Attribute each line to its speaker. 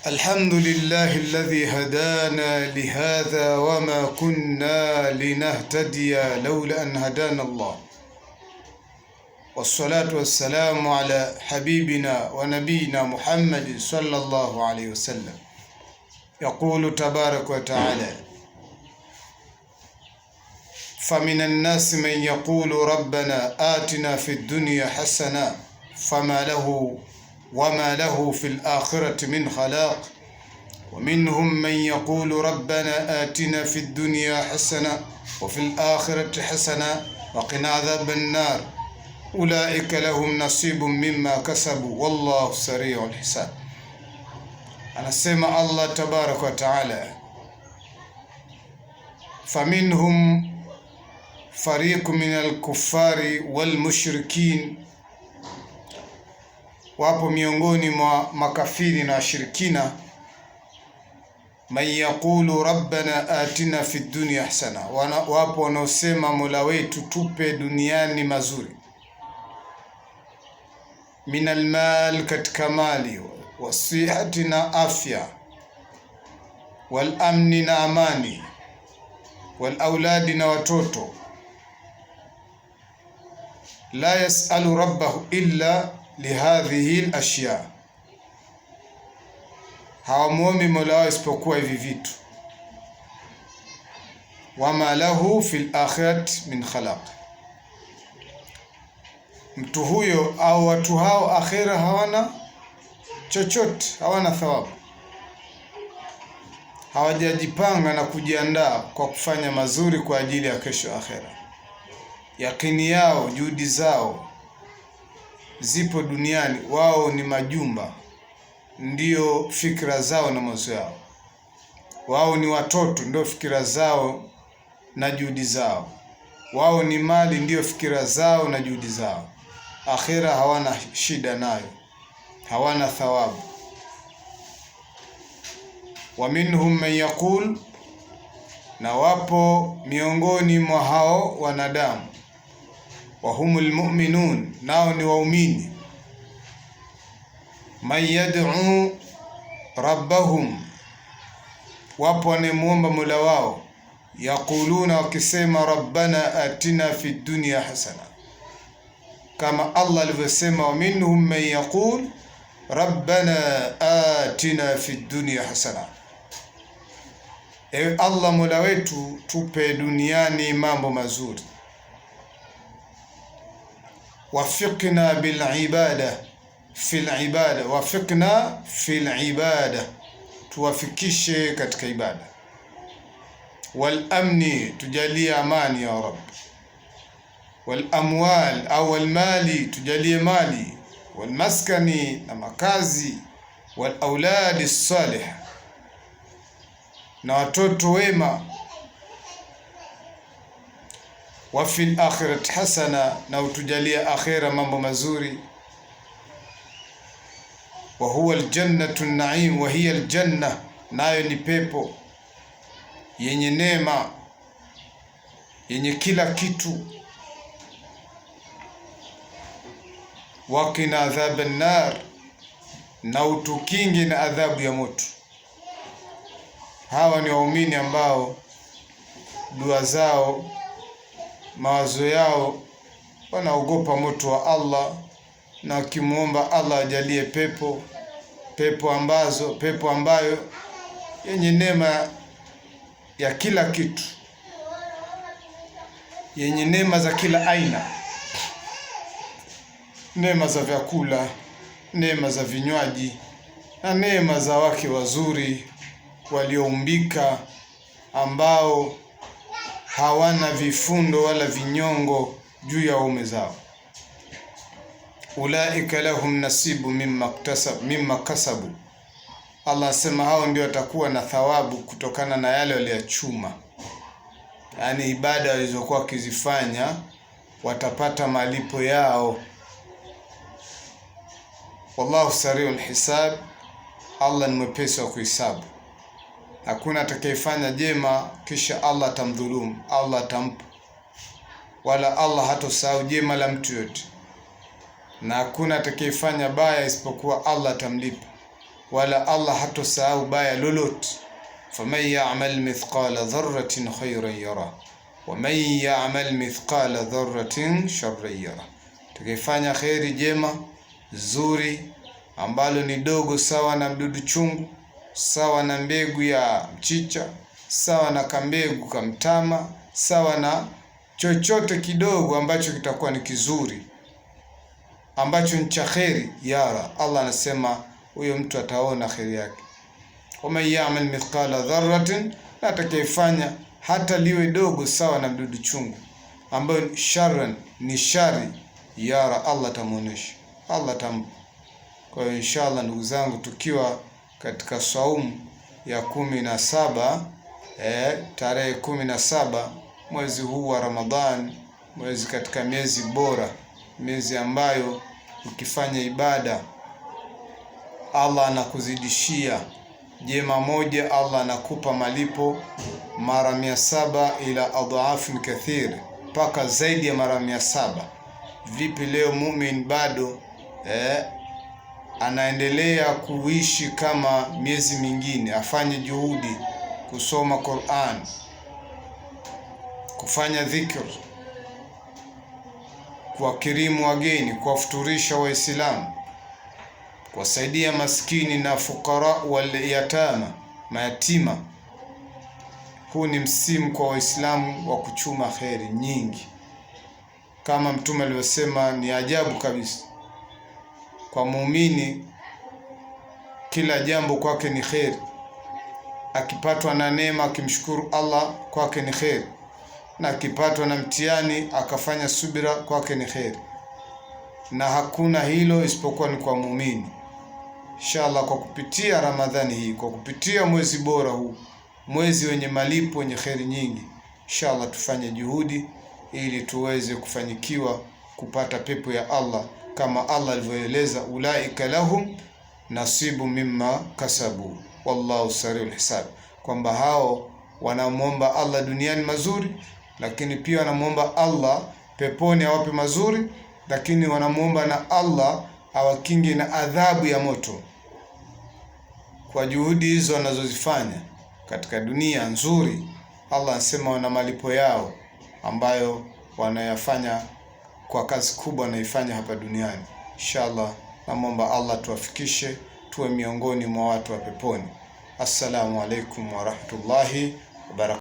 Speaker 1: الحمد لله الذي هدانا لهذا وما كنا لنهتدي لولا أن هدانا الله، والصلاة والسلام على حبيبنا ونبينا محمد صلى الله عليه وسلم. يقول تبارك وتعالى: فمن الناس من يقول ربنا آتنا في الدنيا حسنة فما له وما له في الآخرة من خلاق، ومنهم من يقول ربنا آتنا في الدنيا حسنة وفي الآخرة حسنة وقنا عذاب النار، أولئك لهم نصيب مما كسبوا والله سريع الحساب. Anasema Allah tabaraka wa taala, faminhum fariqu min alkuffari walmushrikin, wapo miongoni mwa makafiri na washirikina, man yaqulu rabbana atina fi dunya hasana, wapo wanaosema mola wetu tupe duniani mazuri, min almal, katika mali, wasihati na afya, walamni na amani, walauladi na watoto. La yasalu rabbahu illa lihadhihi lashya, hawamwombi mola wao isipokuwa hivi vitu. Wama lahu fi lakhirati min khalaq, mtu huyo au watu hao akhira hawana chochote, hawana thawabu, hawajajipanga na kujiandaa kwa kufanya mazuri kwa ajili ya kesho akhera. Yakini yao, juhudi zao zipo duniani, wao ni majumba, ndiyo fikra zao na mawazo yao. Wao ni watoto, ndio fikira zao na juhudi zao. Wao ni mali, ndiyo fikira zao na juhudi zao. Akhera hawana shida nayo, hawana thawabu. Wa minhum man yaqul, na wapo miongoni mwa hao wanadamu, wa humul mu'minun, nao ni waumini. Man yad'u rabbahum, wapo wanamuomba mola wao, yaquluna, wakisema rabbana atina fi dunya hasana, kama Allah alivyosema, wa minhum man yaqul rabbana atina fi dunya hasana, ewe Allah mola wetu tupe duniani mambo mazuri. Wafiqna bil ibada fil ibada, wafiqna fil ibada, tuwafikishe katika ibada. Wal amni, tujalie amani ya Rabb. Wal amwal au wal mali, tujalie mali. Wal maskani, na makazi. Wal auladi salih, na watoto wema. Wa fil akhirati hasana, na utujalie akhira mambo mazuri. Wa huwa aljannatu naim, wa hiya aljanna, nayo ni pepo yenye neema yenye kila kitu. Wakina adhaba nar, na utukinge na adhabu ya moto. Hawa ni waumini ambao dua zao, mawazo yao, wanaogopa moto wa Allah na wakimwomba Allah ajalie pepo, pepo ambazo pepo ambayo yenye neema ya kila kitu, yenye neema za kila aina, neema za vyakula, neema za vinywaji na neema za wake wazuri walioumbika ambao hawana vifundo wala vinyongo juu ya waume zao. Ulaika lahum nasibu mimma kasabu, Allah asema hao ndio watakuwa na thawabu kutokana na yale waliyachuma, yaani ibada walizokuwa wakizifanya watapata malipo yao. Wallahu sariul hisab, Allah ni mwepesi wa kuhisabu. Hakuna atakayefanya jema kisha Allah atamdhulumu, Allah atampa, wala Allah hatosahau jema la mtu yote, na hakuna atakayefanya baya isipokuwa Allah atamlipa. wala Allah hatosahau baya lolote. Faman ya'mal mithqala dharratin khairan yara wa man ya'mal mithqala dharratin sharran yara, tukifanya kheri jema zuri ambalo ni dogo sawa na mdudu chungu, sawa na mbegu ya mchicha, sawa na kambegu kamtama, sawa na chochote kidogo ambacho kitakuwa ni kizuri ambacho ni cha kheri, yara, Allah anasema huyo mtu ataona kheri yake. Waman yamal mithqala dharratin, na atakayefanya hata liwe dogo sawa na mdudu chungu, ambayo sharran ni shari, yara, Allah atamuonesha, Allah atampa. Kwa hiyo inshallah, ndugu zangu, tukiwa katika saumu ya 17 tarehe 17 mwezi huu wa Ramadhan, mwezi katika miezi bora, miezi ambayo ukifanya ibada Allah anakuzidishia jema moja, Allah anakupa malipo mara 700 ila adhaafin kathir, mpaka zaidi ya mara 700. Vipi leo mumin bado anaendelea kuishi kama miezi mingine? Afanye juhudi kusoma Qur'an, kufanya dhikr, kuwakirimu wageni, kuwafuturisha Waislamu, kuwasaidia maskini na fukara wal yatama, mayatima. Huu ni msimu kwa Waislamu wa kuchuma kheri nyingi, kama Mtume alivyosema. Ni ajabu kabisa kwa muumini, kila jambo kwake ni kheri. Akipatwa na neema akimshukuru Allah kwake ni kheri, na akipatwa na mtihani akafanya subira kwake ni kheri, na hakuna hilo isipokuwa ni kwa muumini. Inshallah, kwa kupitia Ramadhani hii, kwa kupitia mwezi bora huu, mwezi wenye malipo, wenye kheri nyingi, inshallah tufanye juhudi ili tuweze kufanyikiwa kupata pepo ya Allah kama Allah alivyoeleza, ulaika lahum nasibu mimma kasabu wallahu sariul hisab, kwamba hao wanamwomba Allah duniani mazuri, lakini pia wanamwomba Allah peponi awape mazuri, lakini wanamwomba na Allah awakinge na adhabu ya moto. Kwa juhudi hizo wanazozifanya katika dunia nzuri, Allah anasema wana malipo yao ambayo wanayafanya kwa kazi kubwa wanaifanya hapa duniani. Inshallah, namwomba Allah tuwafikishe tuwe miongoni mwa watu wa peponi. Assalamu alaikum warahmatullahi wabarakatuh.